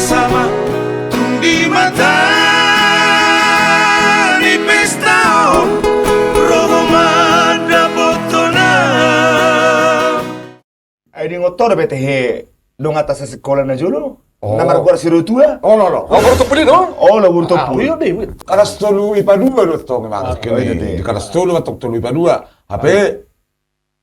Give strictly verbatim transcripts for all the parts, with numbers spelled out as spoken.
Sama tung di mata ni pesta on, ro ho mandapothon au. Ai diingot ho dope tehe donganta sasikola na jolo. Oh. Na margoar Sirotua. Olo, olo. Oh, boru Tompu do i do? Olo, boru Tompu. Ah, iya, be, be. Kalas tolu IPA dua do tong, emang. Ah, kini, oh, iya, iya. Di kalas tolu, tong tolu IPA dua. Hape.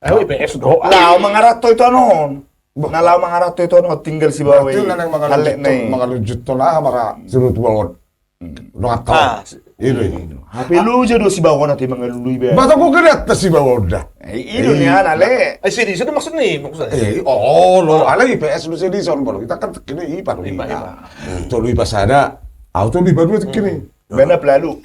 Eh, IPS do. Laho mangaranto itoan on. Bah. Na laho mangaranto itoan on, tinggal sibawa i. Berarti na naeng mangaluju, hallet na i. Mangaluju tong aha, marga Sirotua on. Hmm. Donganta. Ah, si-, i do i. Hape loja do sibawa on ate mangalului be. Bah, tong ho gede atta sibawa on da. Eh, i do nian, ale. Eh, si Edison do maksudna, maksudna. Eh, olo, alai IPS do si Edison, baru hita kan tingkini IPA do. IPA, IPA. Tolu IPA sada, au tolu IPA dua tingkini. Bena pelalu.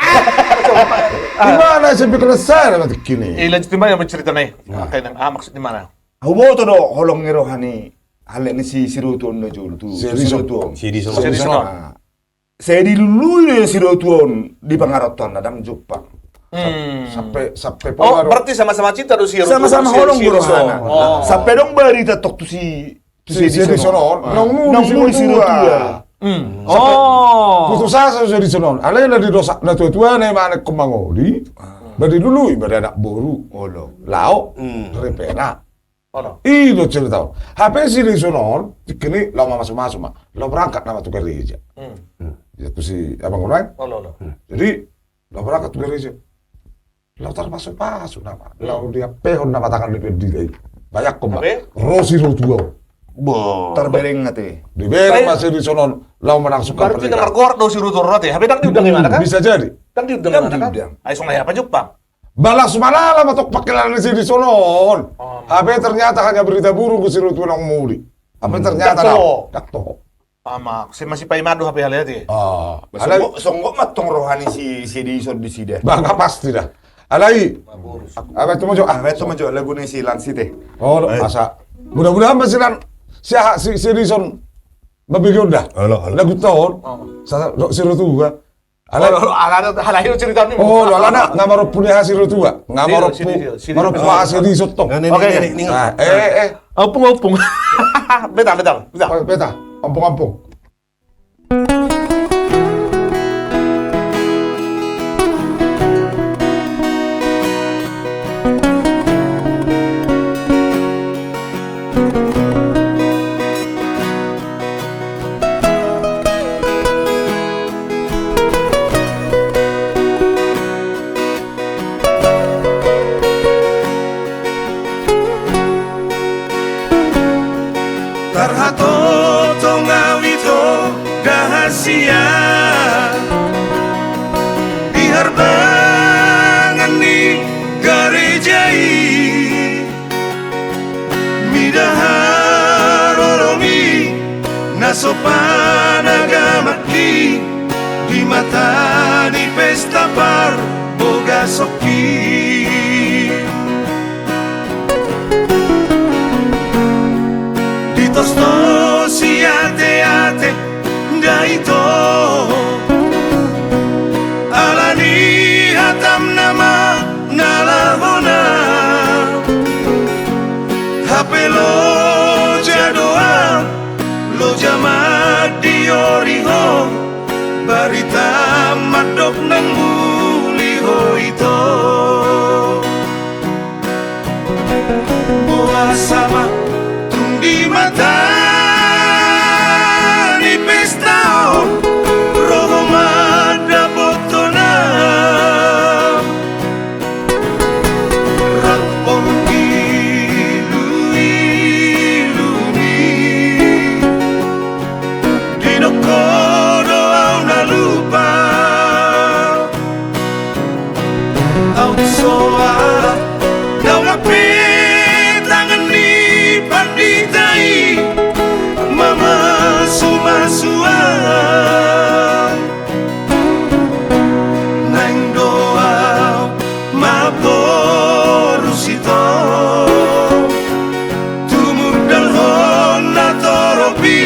Di mana SMP kelas sada ma tingkini? Eh, lanjut di mana cerita na i? Nah. Kayak nang, ah, maksud di mana? Huboto do holong ni roha ni hallet ni si Sirotua on na jolo tu. Si Edison. Sirotua on. Si Edison. Sirotua on. Ah. Sai dilului do Sirotua on di pangarantoanna, ndang jumpang. Hmm. Sampe, sampe pola do. Oh, berarti sama-sama cinta do Sirotua on. Sama-sama holong do rohana. Oh. Sampe adong barita tong tu si, tu si Edison on. Naung muli Sirotua. Hmm. Sampe putus asa si Edison on. Alai na di dos, na tua-tua na i manang ingkon mangoli. Ah. Ba dilului, ba di anak boru. Olo. Laho. Hmm. Ripena. Olo. I do cerita on. Hape si Edison on, tingkini laho mamasu-masu ma. Laho berangkat nama tu gareja. Hmm. Hmm. Ya, tu si abang on. Olo, olo. Hmm. Jadi, laho berangkat tu gareja. Laho tarpasu-pasu nama. Hmm. Laho diampehon nama tangan ni pandita i. Bayangkon ma. Hape? Ro Sirotua on. Bo. Tarbereng ate. Dibereng ma si Edison on. Laho manang suka. Berarti na margoar do Sirotua on ate. Hape ndang diundang imana kan? Bisa jadi. Ndang diundang imana kan? Ndang diundang. Ai songon i apa jumpang? Ba las malala ma tong pangkilalaan ni si Edison on. Oh. Hape ternyata hanya berita burung do Sirotua on naung muli. Hape ternyata ndang toho. Ndang toho. Ama, sai masipaima do hape halai ate. Ah, songgop, songgop ma tong roha ni si, si Edison disi da. Ba, nga pasti da. Alai. Hape tu ma jo, ah, hape tu ma jo lagu ni si Lansi te. Oh, olo, asa. Mudah-mudahan ma si Lan, si aha, si, si Edison. Mambege on da. Olo, olo. Lagu ta on. Oh. Sa, sa, Sirotua. Alai, oh, alai, alai, alai, cerita ni. Oh, alai, alai, nga marompu ni aha Sirotua. Nga marompu, marompu aha si Edison tong. Oke, oke. Ompung, ompung. Beta, beta, beta. Oh, beta. Ompung, ompung. Tarhatotong au ito da hasea di harbangan ni gareja i. Mida haroromi na so panagamakki di mata ni pesta parbogasonki. Ditostos i ate-ate da ito ala ni hatam na mangalahona. Hape loja do au, loja mandiori ho, barita mandok naung muli ho ito. Boasa ma tung di mata ni pesta on ro ho mandapothon au. Rap on ilu-ilumi, didok ho do au na lupa. Au soara, dao lampe tangan ni pandita i mamasu-masu au. Naeng do au maporus ito, tumundalhon na torop i.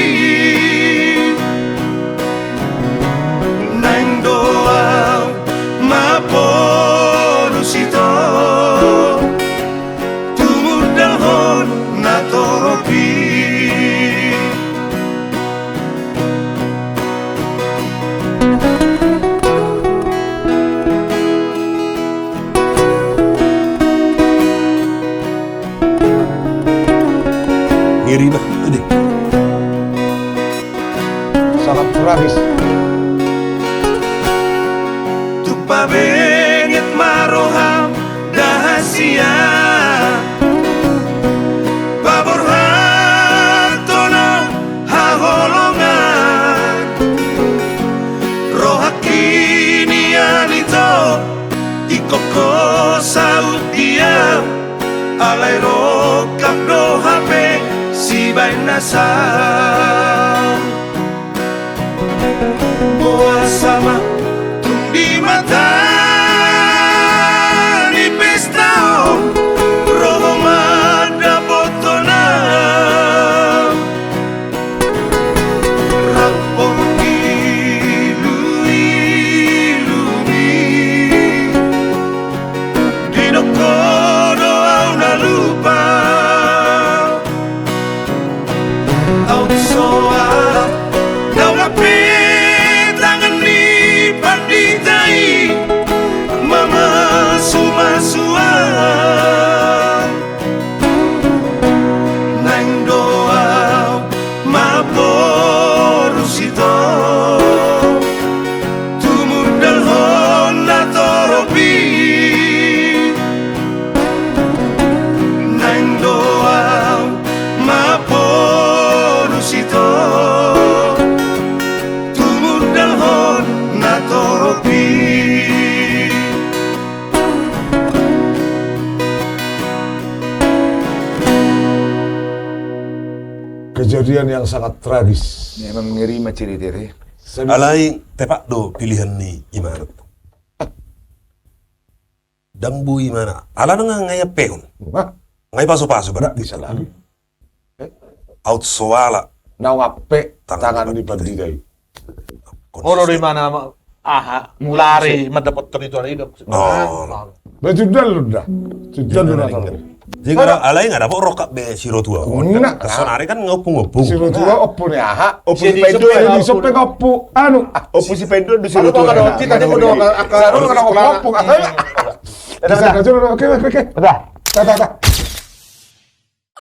Naeng do au maporus ito, Tragis. Tung pabenget ma roham, da hasea, paborhat hona haholongan. Rohangki nian ito, ingkon ho saut dia, alai rongkap do hape sibaen na sa. Boasa ma tung di mata ni pesta on, ro ho mandapothon au. Rap on iluilumi, didok ho do au na lupa. Aut soara, naung hape tangan ni pandita i mamasumasu au. Naeng do au mamboru sitong, tumundalhon na torop i. Naeng do au mamboru sitong, tumundalhon na torop i. Kejadian yang sangat tragis. Memang ngeri ma cerita i. Alai tepat do pilihan ni imana. Ndang boi imana. Alana nga nga iampehon. Nga ipasupasu berarti. Aut soara, naung hape tangan ni pandita i. Olo do imana, aha, mulari mandapothon i tu ari dok. Ba jundal do da. Jundal do na tong. Jadi alai nga dapot rongkap be sirotua on. Sonari kan nga ompung-ompung. Sirotua ompu ni aha? Ompu si Paindo. Ompu si Paindo do sirotua. Kita ni modal akal. Oke, oke, oke. Dah, dah, dah.